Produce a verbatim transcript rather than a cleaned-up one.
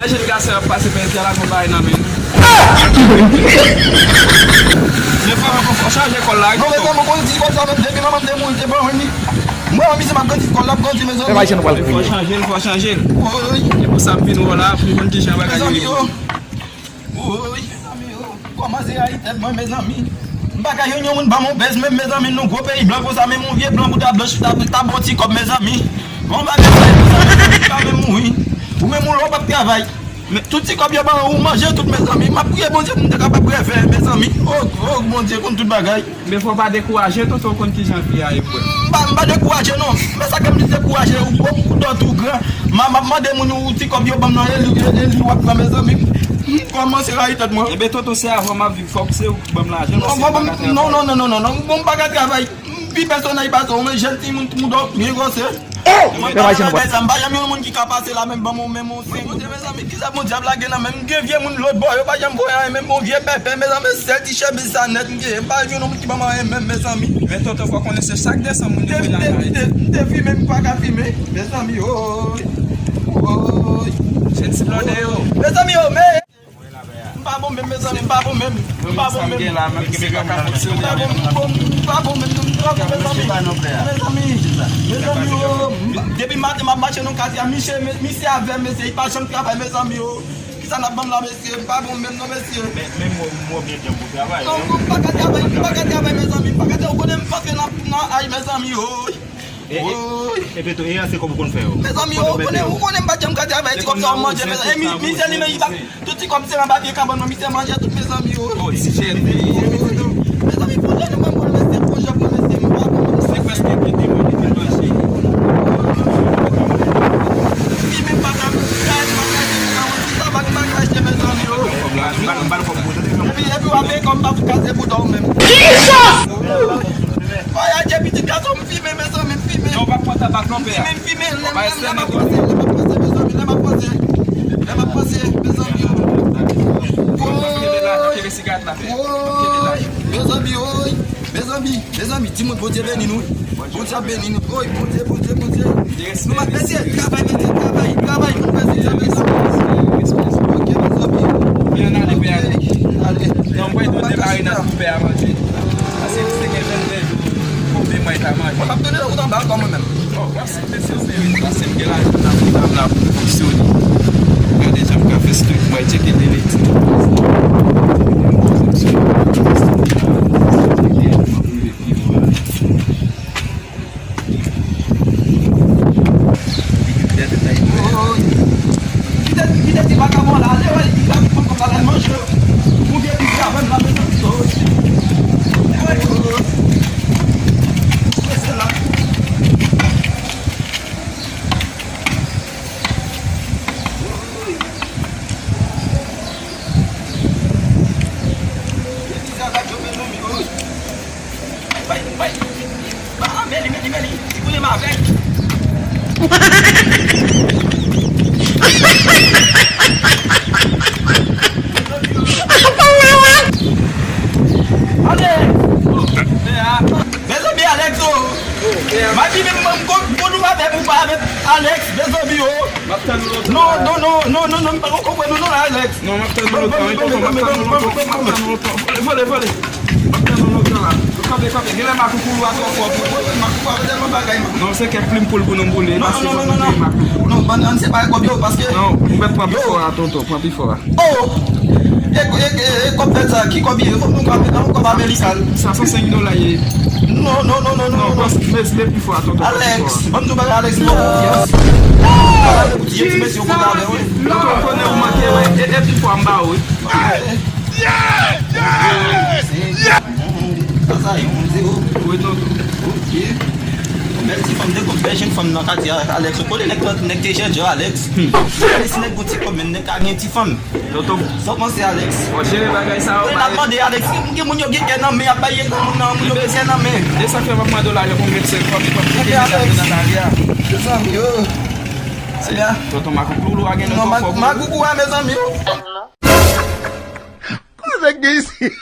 Jen gason ap pase pèdi a la, gon bagay nan men. Men fò, fò, fò chanje kòl la. Non, men kòman konn di kòl sa menm depi manman m te mouri, te ban mwen li. Mwen, misye m ap grandi, kòl la ap grandi, mezanmi. Fò chanje l, fò chanje l. Woy. E pou sa m vin wè w la, pou m konn kijan bagay yo ye. Woy, mezanmi, yo. Kòmanse rayi tèt mwen, mezanmi. M pa ka jwenn yon moun ban m yon bèz menm, mezanmi, nan gwo peyi blan konsa, menm yon vye blan bouda blanch ta, ta bon ti kòb, mezanmi. Bon bagay sa, mezanmi, pa menm mouri. Ou menm ou la w p ap travay. Men tout ti kòb yo ban ou, ou manje tout, mezanmi. M ap priye Bondye pou m te kapab reve, mezanmi. O, o, Bondye konn tout bagay. Men fò w pa dekouraje, tonton, w konn kijan vi a ye, frè. M pa, m pa dekouraje, non. Men sa k fè m dekouraje, ou, ou, ou dòt, ou gran. M a, m ap mande moun ou ti kòb yo ban m nan, e li, e, e li w ap pran, mezanmi. M kòmanse rayi tèt mwen. Ebyen, tonton, se avè w m ap viv, fòk se ou ki ban m lajan, non, paske m pa ka travay. Non, non, non, non, non, non. Bon, m pa ka travay. M pi pèsonèl pase w, men jèn timoun, timoun dòk, byen grosè. Oh! Mwen pa janm wè sa, m pa janm yon moun ki ka pase la, menm ban m, menm yon senk. Bondye, mezanmi, kisa Bondye ap lage nan men m? M gen vye moun lòt bò, yo pa janm voye anyen, menm yon vye pèpè, mezanmi, sèl ti chemiz sa nèt m gen. M pa jwenn yon moun ki ban m anyen menm, mezanmi. Men tonton, fò konnen se chak desanm moun yo vin lakay. M te, m te, m te fimen, m pa ka fimen, mezanmi, oy. Oy. Jèn ti blòdè yo. Mezanmi, yo, men. M pa bon menm, mezanmi, m pa bon menm. M pa bon menm. M pa bon, m pa bon, m pa bon menm, m pa bon, mezanmi. Mezanmi, mezanmi, yo, m, depi maten m ap mache nan katye a, misye, misye avè m, mesye, li pa janm travay, mezanmi, yo. Kisa n ap ban m la, mesye? M pa bon menm, non, mesye. Men, men mwen, mwen byen djanm pou travay. Non, m pa ka travay, m pa ka travay, mezanmi, m pa ka travay. Ou konnen m panse nan, nan ay, mezanmi, yo. E, e, epi tou, e a se kòb ou konn fè yo. Mezanmi, ou konnen, ou konnen m pa janm ka travay, ti kòb sa w manje, mezanmi. E mi, misye li menm, li pa, tout ti kòb se nan papye kabann nan, misye manje tout, mezanmi, yo. Oh, li chèn, li, li, li. Mezanmi, pwojè nou ban m, mesye, pwojè pou mesye, m pa bon. Se prèske de mwa depi l mache. Li menm pa ka, pa ka, pa ka, sa va, pa ka achte, mezanmi, yo. Kòb la, m ba l, m ba l kòb pou tande. Epi, epi w ap peye kòb pa pou kase bouda w menm. Jesus! Oy, adye, pitit gason, m fimen, mezanmi, m fimen. Non, w pa pran tabak non, pè a. Fimen, m fimen, lè m, lè m ap panse, lè m ap panse, mezanmi, lè m ap panse. Lè m ap panse, mezanmi. Woy. Woy. Woy. Mezanmi, woy. Mezanmi, mezanmi, timoun, Bondye beni nou. Bondye ap beni nou. Woy, Bondye, Bondye, Bondye. Nou ap mesye, travay, mesye, travay, travay, pou nou fè sukse, mezanmi. Ok, mezanmi. Men ann ale, pè a. Ok, ale. Non, mwen, nou demare nan pou pè a manje. Pase li se gen jèn nèg. Konbyen mwen ta manje? Mwen p ap tounen nan wout anba ankò mwen menm. Oh, pase mesye, se vre. Pase m gen lajan nan kont la pou fonksyone. Gade jan m ka fè street mwen tcheke de leti. Kite, kite ti vakabon la ale, wè, li ka pran kòb la, l al manje. Moun gen ti travay la, mezanmi. Mwen se la. Gen ti travay yo, mezanmi, wi. Bay, bay. Ah, men li, men li, men li. Li konnen m avèk. Ale. Mezanmi, Alex, oh. Mwen di menm, mwen, mwen, mwen, mwen, mwen, mwen, Alex, mezanmi, oh. M ap tann ou lòt. Non, non, non, non, non, non, m pa konprann ou non, Alex. Non, m ap tann ou lòt tan, wi, tonton, m ap tann ou lòt tan, m ap tann ou lòt tan. Vole, vole, vole. M ap tann ou lòt tan la. Kanpe, kanpe. Genlè makoukoulou a twò fò pou ou. Makoukou a tèlman bagay, man. Non, se kèk plim poul pou nou boule. Non, non, non, non, non. Non, bann, ann separe kòb yo, paske. Non, ou mèt pran pi fò a, tonton, pran pi fò a. Oh! E, e, e, e kòb vèt sa, ki kòb li ye? Fòk nou ka mete yon kòb amerikan. Sa san senk dola ye. Non, non, non, non, non, non. Pran, men, men pi fò a, tonton, pran pi fò a. Alex, ban m di w bagay, Alex, non. Yes. Ti mesye, ou konn avè, wi. Tonton, ou konnen ou manke, wi. E, e pi fò a m ba ou, wi. Yeah! Yeah! Yeah! Sa, sa, yon zewo. Wi, tonton. Ok. Bèl ti fanm, de kòb, bèl jèn fanm nan katye a, Alex. Ou konnen nèg, nèg te jènjan, Alex. Hmm. Alex, nèg gon ti kòb, men nèg ka gen ti fanm. Tonton. Sa w panse, Alex? Bon, jere bagay sa yo. Mwen ap mande, Alex, gen moun yo gen kè nan men, y ap bay granmoun nan, moun yo gen kè nan men. E sa k fè m ap mande w lajan pou m met sèl fanmi, fanmi ki te deja nan lari a. Mezanmi, yo. Se la. Tonton, makoukoulou a gen nou fò, fò. Makoukou a, mezanmi, yo. Kòman nèg gen isi?